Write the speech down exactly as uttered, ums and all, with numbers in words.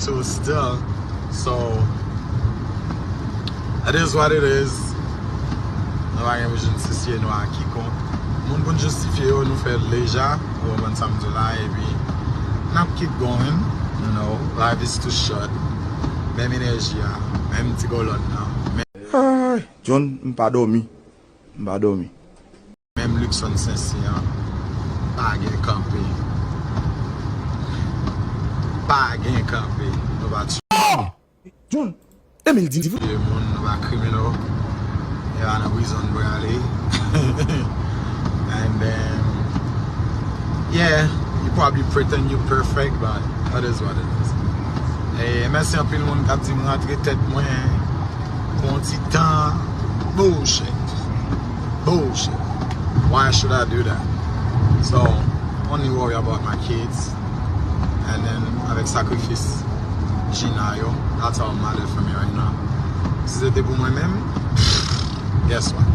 So still, so it is what it is. Nou pa gen pou justifye nou a kikonk. Moun pou n justifye yo, nou fè l deja. Ou konprann sa m di w la, epi n ap keep going. You know, life is too short. Menm enèji a, menm ti kolòn nan. Ay, John, m pa dòmi. M pa dòmi. Menm Luckson Saint-Cyr an, pa gen kanpe. Pa gen kanpe. Nou pa tchou. John, Emil di. Moun, nou pa kriminal. E pa nan prizon nou prale. And then, yeah, you probably pretend you perfect, but that is what it is. E mèsi anpil moun k ap di m rantre tèt mwen pou yon ti tan. Bullshit. Bullshit. Why should I do that? So, only worry about my kids. And then, avèk sakrifis Gina yo, that's all matter for me right now. Si se te pou mwen menm, guess what?